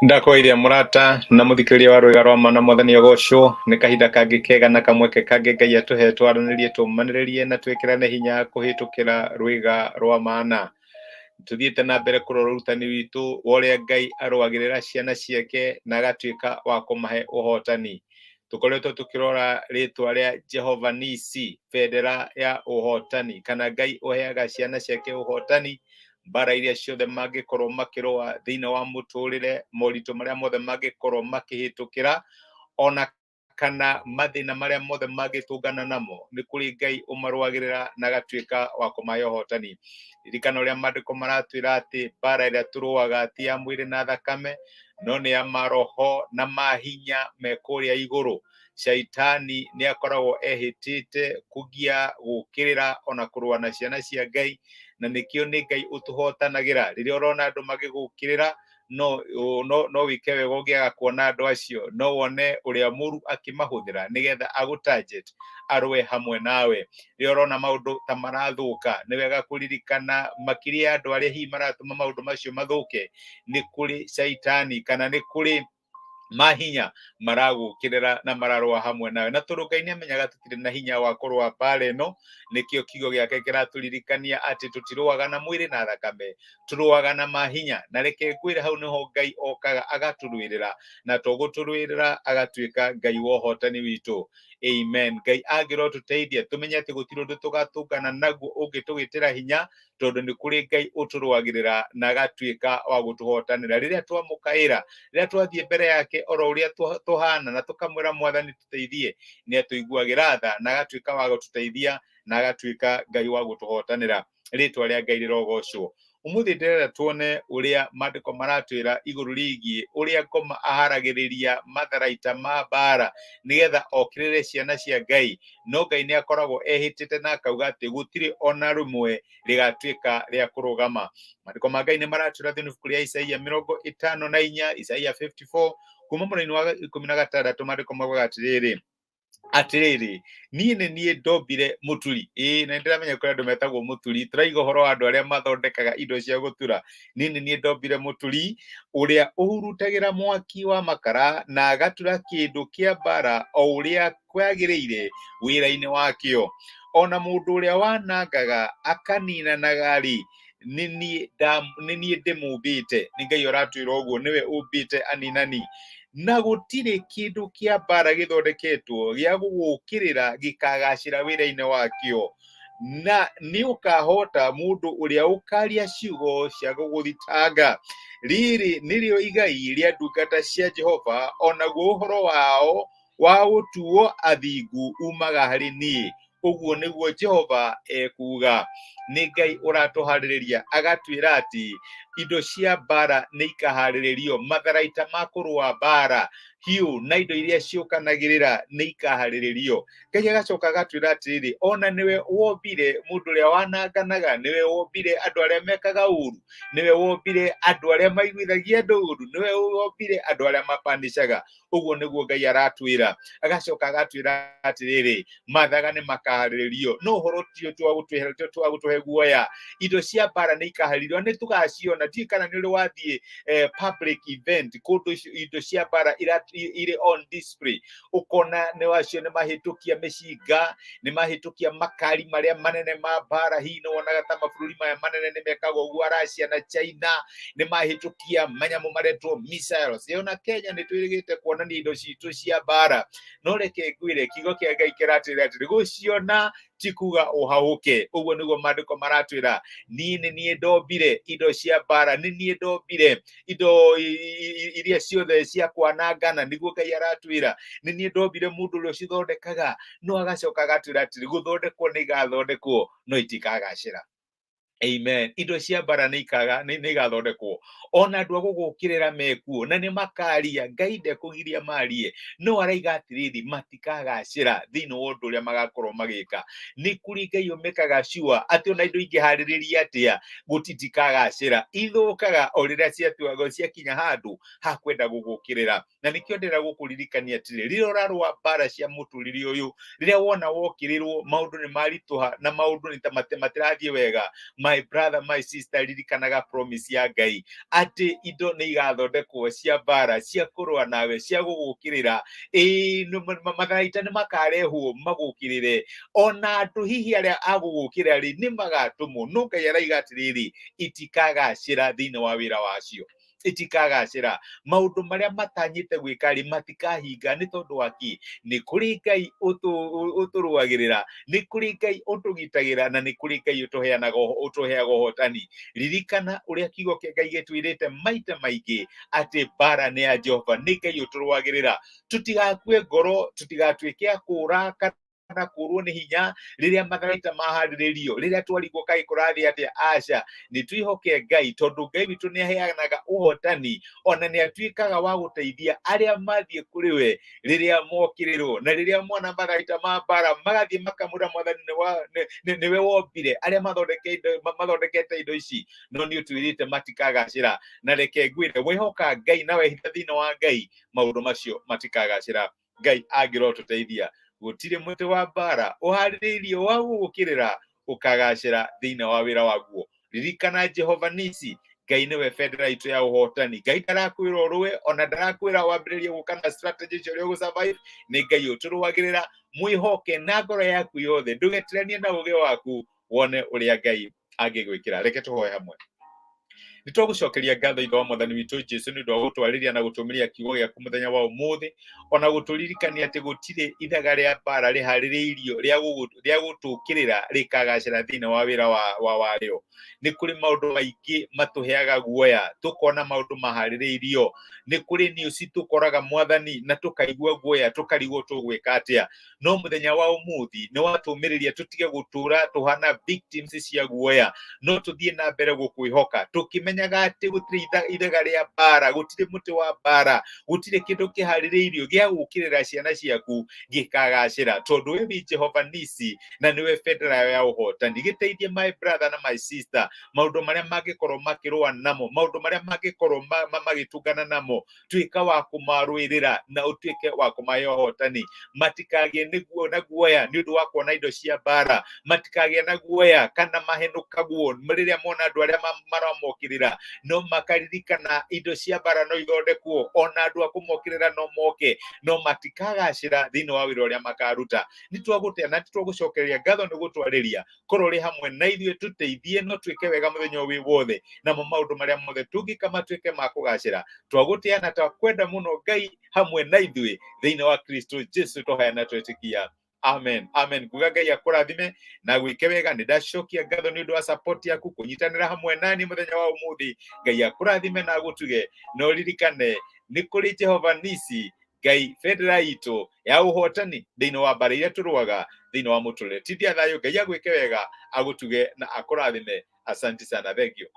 Ndakũgeithia mũrata na mũthikĩrĩria wa rwĩga rwa mana mwathani agocwo nĩ kahinda kangĩ kega na kamweke kangĩ Ngai atũhe twaranĩrie tũmanĩrĩrie na twĩkĩrane hinya kũhĩtũkĩra rwĩga rwa mana. Tũthiĩte na mbere kũrora ũrutani witũ wa ũrĩa Ngai arũagĩrĩra ciana ciake na agatuĩka wa kũmahe ũhotani. Tũkoretwo tũkĩrora rĩtwa rĩa Jehova Nisi, bendera ya ũhotani, kana Ngai ũheaga ciana ciake ũhotani mbara iria ciothe mangĩkorwo makĩrũa thĩinĩ wa mũtũrĩre, moritũ marĩa mothe mangĩkorwo makĩhĩtũkĩra, ona kana mathĩna marĩa mothe mangĩtũngana namo, nĩ kũrĩ Ngai ũmarũagĩrĩra na agatuĩka wa kũmahe ũhotani. Ririkana ũrĩa maandĩko maratwĩra atĩ mbara ĩrĩa tũrũaga ti ya mwĩrĩ na thakame, no nĩ ya maroho na mahinya me kũrĩa igũrũ. Shaitani nĩ akoragwo ehĩtĩte kũgia gũkĩrĩra ona kũrũa na ciana cia Ngai, na nĩkĩo nĩ Ngai ũtũhotanagĩra. Rĩrĩa ũrona andũ magĩgũkĩrĩra, no no no wĩke wega ũngĩaga kuona andũ acio, no wone ũrĩa mũru akĩmahũthĩra nĩgetha agũ target arũe hamwe nawe. Rĩrĩa ũrona maũndũ ta marathũka, nĩ wega kũririkana makĩria ya andũ arĩa hihi maratũma maũndũ macio mathũke, nĩ kũrĩ shaitani kana nĩ kũrĩ mahinya maragũkĩrĩra na mararũa hamwe nawe. Na tondũ Ngai nĩ amenyaga tũtirĩ na hinya wa kũrũa mbara ĩno, nĩkĩo kiugo gĩake kĩratũririkania atĩ tũtirũaga na mwĩrĩ na thakame, tũrũaga na mahinya. Na reke ngwĩre hau nĩho Ngai okaga agatũrũĩrĩra, na to gũtũrũĩrĩra agatuĩka Ngai wa ũhotani witũ. Amen. Ngai angĩrotũteithia tũmenye atĩ gũtirĩ ũndũ tũgatũngana naguo ũngĩtũgĩtĩra hinya, tondũ nĩ kũrĩ Ngai ũtũrũagĩrĩra na agatuĩka wa gũtũhotanĩra. Rĩrĩa twamũkaĩra, rĩrĩa twathiĩ mbere yake oro ũrĩa tũhana na tũkamwĩra mwathani tũteithie, nĩ atũiguagĩra tha na agatuĩka wa gũtũteithia na agatuĩka Ngai wa gũtũhotanĩra. Rĩtwa rĩa Ngai rĩrogocwo. Ũmũthĩ ndĩrenda tuone ũrĩa maandĩko maratwĩra igũrũ rĩgiĩ ũrĩa ngoma aharagĩrĩria matharaita ma mbara nĩgetha okĩrĩre ciana cia Ngai. No Ngai nĩ akoragwo ehĩtĩte na akauga atĩ gũtirĩ ona rĩmwe rĩgatuĩka rĩa kũrũgama. Maandĩko ma Ngai nĩ maratwĩra thĩinĩ ibuku rĩa Isaia 54, Isaia 54, kuma mũraini wa 16, maandĩko maugaga atĩrĩrĩ, atĩrĩrĩ, niĩ nĩ niĩ ndombire mũturi. Ĩĩ, na nĩndĩramenya kũrĩ andũ metagwo mũturi. Tũraiga ũhoro wa andũ arĩa mathondekaga indo cia gũtura. Niĩ nĩ niĩ ndombire mũturi ũrĩa ũhurutagĩra mwaki wa makara na agatura kĩndũ kĩa mbara o ũrĩa kwagĩrĩire wĩra-inĩ wakĩo. Ona mũndũ ũrĩa wanangaga akaninanaga-rĩ, nĩ niĩ ndĩmũmbĩte. Nĩ Ngai ũratwĩra ũguo, nĩwe ũmbĩte aninani. Na gũtirĩ kĩndũ kĩa mbara gĩthondeketwo gĩa gũgũkĩrĩra gĩkagacĩra wĩra-inĩ wakĩo, na nĩ ũkahota mũndũ ũrĩa ũkaria ciugo cia gũgũthitanga. Rĩrĩ nĩrĩo igai rĩa ndungata cia Jehova, o naguo ũhoro wao wa gũtuo athingu umaga harĩ niĩ, ũguo nĩguo Jehova ekuuga. Nĩ Ngai ũratũharĩrĩria agatwĩra atĩ indo cia mbara nĩ ikaharĩrĩrio, matharaita ma kũrũa mbara, hiũ na indo iria ciũkanagĩrĩra nĩ ikaharĩrĩrio. Ngai agacoka agatwĩra atĩrĩrĩ, ona nĩwe wombire mũndũ ũrĩa wananganaga, nĩwe wombire andũ arĩa mekaga ũru, nĩwe wombire andũ arĩa maiguithagia andũ ũru, nĩwe wombire andũ arĩa mapanicaga. Ũguo nĩguo Ngai aratwĩra. Agacoka agatwĩra atĩrĩrĩ, mathaga nĩ makaharĩrĩrio, no ũhoro ti wa gũtũhe guoya. Indo cia mbara nĩ ikaharĩrĩrio, nĩ tũgaciona. Ndiũĩ kana nĩ ũrĩ wathiĩ public event kũndũ indo cia mbara irĩ on display, ũkona nĩ wacio nĩ mahĩtũkia mĩcinga, nĩ mahĩtũkia makari marĩa manene ma mbara. Hihi nĩ wonaga ta mabũrũri maya manene nĩ mekaga ũguo, Russia na China nĩ mahĩtũkia manyamũ maretwo missiles. Ona Kenya nĩ twĩrĩgĩte kuonania indo citũ cia mbara, no reke ngwĩre kiugo kĩa Ngai kĩratwĩra atĩrĩ, gũciona ti kuga ũhahũke. Ũguo nĩguo maandĩko maratwĩra. Niĩ nĩ niĩ ndombire indo cia mbara, nĩ niĩ ndombire indo iria ciothe cia kwanangana, nĩguo Ngai aratwĩra. Nĩ niĩ ndombire mũndũ ũrĩa ũcithondekaga. No agacoka agatwĩra atĩrĩ, gũthondekwo nĩ igathondekwo, no itikagacĩra. Amen. Indo cia mbara nĩ igathondekwo, ona andũ a gũgũkĩrĩra mekuo na nĩ makaria. Ngai ndekũgiria marie, no araiga atĩrĩrĩ, matikagacĩra thĩinĩ wa ũndũ ũrĩa magakorwo magĩka. Nĩ kũrĩ Ngai ũmĩkaga sure atĩ ona indo ingĩharĩrĩria atĩa gũtitikagacĩra, ithũkaga o rĩrĩa ciatuagwo ciakinya handũ ha kwenda gũgũkĩrĩra. Na nĩkĩo ndĩrenda gũkũririkania atĩrĩ, rĩrĩa ũrarũa mbara cia mũtũrĩre ũyũ, rĩrĩa wona wokĩrĩrwo, maũndũ nĩ maritũha na maũndũ nĩ ta matirathiĩ wega, ma My brother, my sister, ririkanaga promise ya Ngai atĩ indo nĩ igathondekwo cia mbara, cia kũrũa nawe, cia gũgũkĩrĩra. Ĩĩ, matharaita nĩ makarehwo magũkĩrĩre, ona andũ hihi arĩa a gũgũkĩrĩra rĩ nĩ magatũmwo, no Ngai araiga atĩrĩrĩ, itikagacĩra thĩinĩ wa wĩra wacio, itikagacĩra. Maũndũ marĩa matanyĩte gwĩka rĩ matikahinga. Nĩ tondũ wa kĩ? Nĩ kũrĩ Ngai ũtũrũagĩrĩra, nĩ kũrĩ Ngai ũtũgitagĩra, na nĩ kũrĩ Ngai ũtũheanaga, ũtũheaga ũhotani. Ririkana ũrĩa kiugo kĩa Ngai gĩtwĩrĩte maita maingĩ atĩ mbara nĩ ya Jehova, nĩ Ngai ũtũrũagĩrĩra. Tũtigakue ngoro, tũtigatuĩke a kũũra kana kũrwo nĩ hinya rĩrĩa matharaita maharĩrĩrio, rĩrĩa twarigwo kaĩ kũrathiĩ atĩa. Aca, nĩ twĩhoke Ngai, tondũ Ngai witũ nĩ aheanaga ũhotani, ona nĩ atuĩkaga wa gũteithia arĩa mathiĩ kũrĩ we rĩrĩa mokĩrĩrwo na rĩrĩa mona matharaita ma mbara, magathiĩ makamwĩra, Mwathani, nĩwe wombire arĩa mathondekete indo ici, no nĩ ũtwĩrĩte matikagacĩra. Na reke ngwĩre, wehoka Ngai na wehitha thĩinĩ wa Ngai, maũndũ macio matikagacĩra. Ngai angĩrotũteithia. Gũtirĩ mũtĩ wa mbara ũharĩrĩirio wa gũgũkĩrĩra ũkagacĩra thĩinĩ wa wĩra waguo. Ririkana Jehova Nisi, Ngai nĩwe bendera itũ ya ũhotani. Ngai ndarakwĩra ũrũe, ona ndarakwĩra wambĩrĩrie gũka na strategy cia ũrĩa ũgũ-survive. Nĩ Ngai ũtũrũagĩrĩra. Mwĩhoke na ngoro yaku yothe, ndũgeteranie na ũgĩ waku, wone ũrĩa Ngai angĩgwĩkĩra. Reke tũhoe hamwe. Nĩ twagũcokeria ngatho, Ithe wa Mwathani witũ Jesu, nĩ ũndũ wa gũtwarĩria na gũtũmĩria kiugo gĩaku mũthenya wa ũmũthĩ, ona gũtũririkania atĩ gũtirĩ ithaga rĩa mbara rĩharĩrĩirio rĩa gũtũkĩrĩra rĩkagacĩra thĩinĩ wa wĩra wa warĩo. Nĩ kũrĩ maũndũ maingĩ matũheaga guoya, tũkona maũndũ maharĩrĩirio. Nĩ kũrĩ news tũkoraga, Mwathani, na tũkaigua guoya, tũkarigwo tũgwĩka atĩa. No mũthenya wa ũmũthĩ nĩ watũmĩrĩria tũtige gũtũra tũhana victims cia guoya, no tũthiĩ na mbere gũkwĩhoka, tũkĩmenyaga atĩ gũtirĩ ithaga rĩa mbara, gũtirĩ mũtĩ wa mbara, gũtirĩ kĩndũ kĩharĩrĩirio gĩa gũkĩrĩra ciana ciaku gĩkagacĩra, tondũ we wĩ Jehova Nisi na nĩwe bendera ya ũhotani. Gĩteithie my brother na my sister, maũndũ marĩa mangĩkorwo makĩrũa namo, maũndũ marĩa mangĩkorwo magĩtũngana namo, tuĩka wa kũmarũĩrĩra na ũtuĩke wa kũmahe ũhotani. Matikagĩe nĩguo na guoya nĩ ũndũ wa kuona indo cia mbara, matikagĩe na guoya kana mahenũkagwo rĩrĩa mona andũ arĩa maramokĩrĩra, no makaririkana indo cia mbara no ithondekwo, ona andũ a kũmokĩrĩra no moke, no matikagacĩra thĩinĩ wa wĩra ũrĩa makaruta. Nĩ twagũtĩa na nĩ twagũcokeria ngatho nĩ gũtwarĩria. Korwo ũrĩ hamwe na ithuĩ, tũteithie no twĩke wega mũthenya wĩ wothe, namo maũndũ marĩa mothe tũngĩka matuĩke ma kũgacĩra. Twagũtĩa na twakwenda mũno, Ngai hamwe na ithuĩ, thĩinĩ wa Kristo Jesu tũhaya na twetĩkia, amen, amen. Nguga Ngai akũrathime na gwĩke wega. Nĩ ndacokia ngatho nĩ ũndũ wa support yaku kũnyitanĩra hamwe nani mũthenya wa ũmũthĩ. Ngai akũrathime na agũtuge, na ũririkane nĩ kũrĩ Jehova Nisi, Ngai bendera itũ ya ũhotani thĩinĩ wa mbara iria tũrũaga thĩinĩ wa mũtũrĩre. Tindia thayũ. Ngai agwĩke wega, agũtuge na akũrathime. Asante sana, thank you.